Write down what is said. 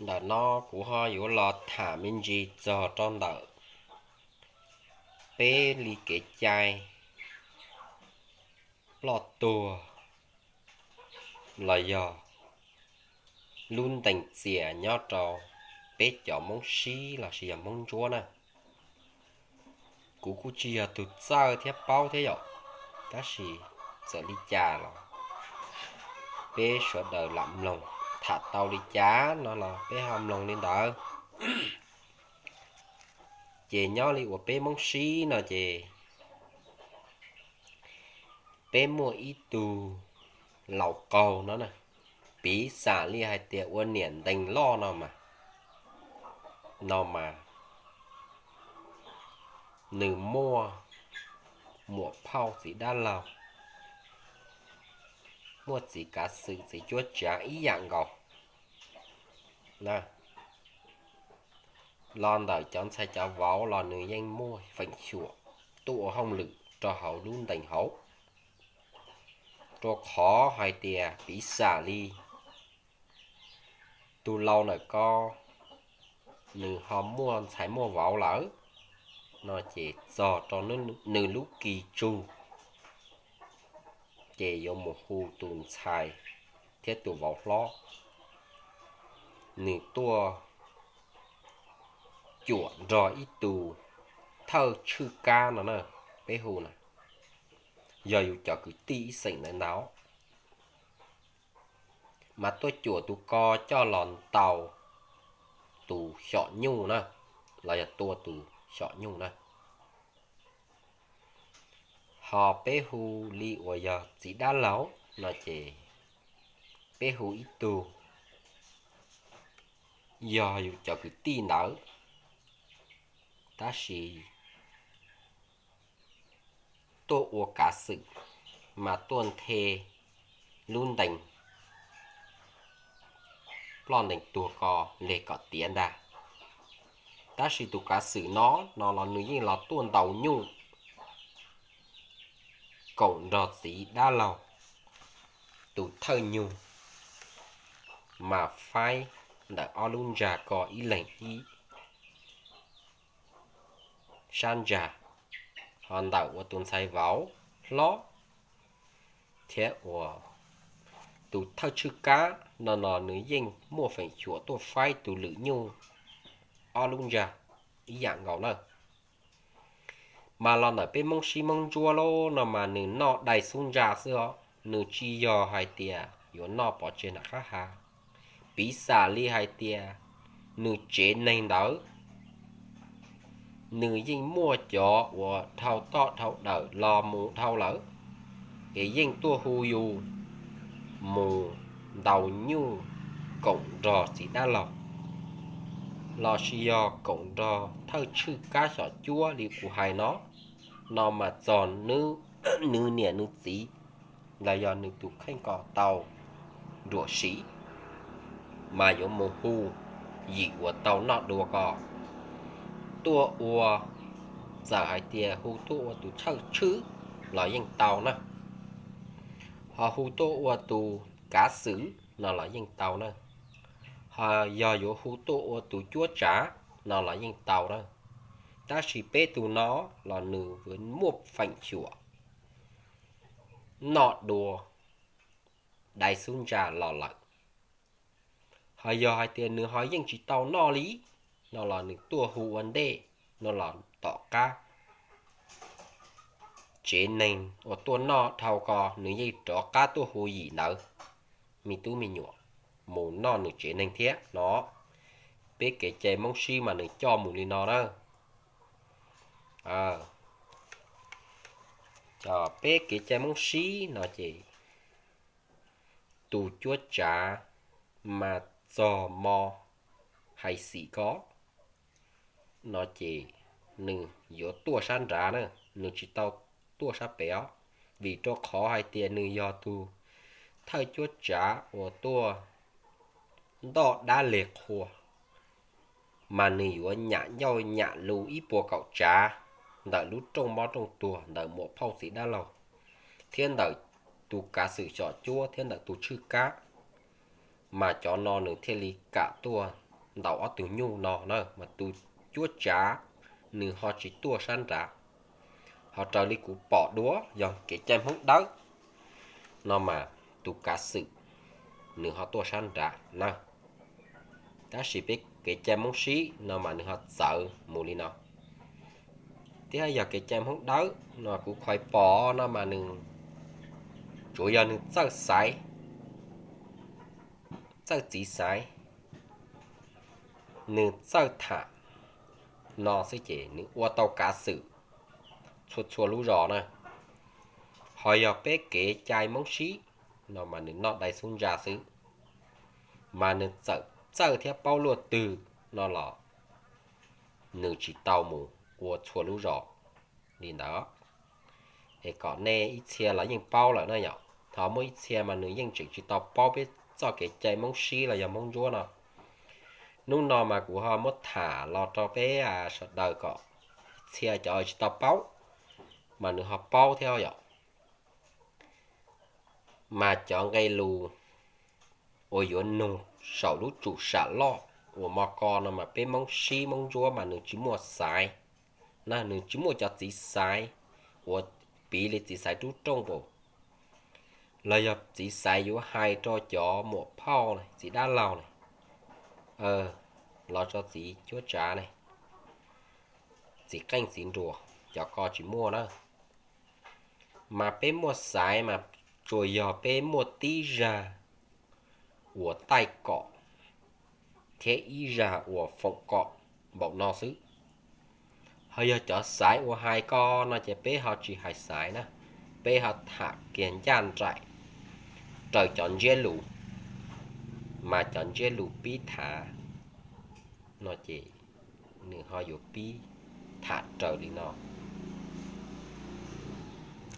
Ntawm no kuv ho yuav los tham me ntsis txog rau ntawm peb li kev cai ploj tuag los yog lub ntees txias nyob rau peb cov Hmoob Sib los sis yog Hmoob Ntsuab na. Kuv kuj tsis yog tus txawj thiab paub thiab yom, tab sis txawm li cas los peb sawv daws lam mloog, tham tau li cas no los peb ho mloog li ntawd. Ces nyob li uas peb Hmoob Sib no ces peb muaj ib tug laus qaug no na, piv xam li hais tias ua niam ntees loj no mas, no mas nws muaj muam phauj txiv dab laug, muaj txiv kav xwm txiv cuab tsav ib yam nkaus na. Los ntawm cov ntxhais cov vauv los nws yeej muaj feem xyuam tuaj ua hauj lwm rau hauv lub ntees hauv, rau qhov hais tias piv xam li tus laus ntawm ko nws ho muaj ntxhais muaj vauv lawm no ces txog rau nws lub kis tsug ces yuav mus hu tus ntxhais thiab tus vauv hlob, nws tuaj cuam nrog ib tus thawj tshwj kab no na, peb hu na, yog yus cov kwv tij ib xeem ntawd ntag, mas tuaj cuam tus ko coj los ntaus tus xyom nyuj na, los yog tua tus xyom nyuj na. Ho peb hu li uas yog txiv dab laug no ces peb hu ib tug, yog yus cov kwv tij ntawd, tab sis tuaj ua kav xwm mas tuaj nthe lub ntees ploj ntees tuag ko li kom tiav ntag. Tab sis tus kav xwm no, no los nws yeej los tuaj ntaus nyuj koom nrog txiv dab laug tus thawj nyuj, mas faib ntawm ob lub ntsag ko ib leeg ib sab ntsag, ho ntawm uas tus ntxhais vauv hlob thiab uas tus thawj tshwj kab no los nws yeej muaj feem xyuam tuaj faib tus lwm nyuj ob lub ntsag ib yam nkaus na. Mas los ntawm peb Hmoob Sib Hmoob Ntsuab lauj no mas nws noj dai xub ntsa xwb os, nws tsis yog hais tias yuav noj pov tseg nram qab hav. Piv xam li hais tias nws tsev neeg ntawd nws yeej muaj cov uas dhau toj dhau dawm los mus dhau lawm, es yeej tuaj hu yus mus ntaus nyuj koom nrog txiv dab laug, los sis yog koom nrog thawj tshwj kab xyom cuab li kuv hais no, no mas txog nws niam nws txiv los yog nws tus kheej ko tau ruam sim, mas yuav mus hu yim uas tau noj dua ko tuaj ua, txawm hais tias hu tuaj ua tus thawj tshwj los yeej tau na, ho hu tuaj ua tus kav xwm no los yeej tau na, ho yog yuav hu tuaj ua tus cuab tsav no los yeej tau na. Tab sis peb tus no los nws muaj feem xyuam noj dua dai xub ntsa los lawm. Ho yog hais tias nws ho yeej tsis tau noj li no los nws tuaj hu ua ntej no los tom qab tsev neeg uas tuaj noj dhau ko nws yeej rov qab tuaj hu yim ntawd me tub me nyuam mus noj nws tsev neeg thiab no. Peb kev cai Hmoob Sib mas nws coj mus li no na. Peb kev cai Hmoob Sib no ces tus cuab tsav mas txog mo hais xim ko no ces nws yuav tuaj sab nrad na, nws tsis tau tuaj sab pem os, vim rau qhov hais tias nws yog tus thawj cuab tsav uas tuaj ntoj dab leg qhua, mas nws yuav nyam ncauj nyam lus ib puas kaum tsav ntawm lub rooj mob rooj tuag ntawm muam phauj txiv dab laug thiab ntawm tus kav xwm xyom cuab thiab ntawm tus tshwj kab, mas cov no nws thiaj li kam tuaj ntaus ob tug nyuj no na mas tus cuab tsav nws ho tsis tuaj sab nrad. Ho raws li kuv pom dua yog kev cai Hmoob Dawb no mas tus kav xwm nws ho tuaj sab nrad na. Tab sis peb kev cai Hmoob Sib no mas nws ho txawv mus li no. Thiab yog kev cai Hmoob Dawb no kuv kho pom no mas nws tsuas yog nws txawj xaiv, txawj txiv xaiv, nws txawj tham no xwb ces nws ua tau kav xwm txhua txhua lub zos na. Ho yog peb kev cai Hmoob Sib no mas nws noj dai xub ntsa xwb, mas nws txawm txawj thiab paub luaj twg no los nws tsis tau mus ua txhua lub zos li ntawd. Es kom nej ib txhia los yeej paub lawm na yom, ho muaj ib txhia mas nws yeej tseem tsis tau paub peb txoj kev cai Hmoob Sib los yog Hmoob Ntsuab no. Hnub no mas kuv ho muab tham los rau peb sawv daws kom ib txhia cov tsis tau paub mas nws ho paub thiab yom. Mas cov nqe lus uas yuav nug saum lub tsum sam loj uas mog ko no mas peb Hmoob Sib Hmoob Ntsuab mas nws tsis muaj xaiv na, nws tsis muaj cov txiv xaiv uas piv li txiv xaiv rub rooj pam, los yog txiv xaiv yuav hais rau cov muam phauj ne, txiv dab laug ne, los rau txiv cuab tsav ne, txiv qeej txiv nruas, cov ko tsis muaj na. Mas peb muaj xaiv mas tsuas yog peb muaj tib zag uas taij kom thiab ib zag uas foom kom npaum no xwb. Ho yog cov xaiv uas hais ko no ces peb ho tsis hais xaiv na, peb ho tham kiag ncaj nraim raws cov ntsiab lus, mas cov ntsiab lus pib tham no ces nws ho yuav pib tham raws li no.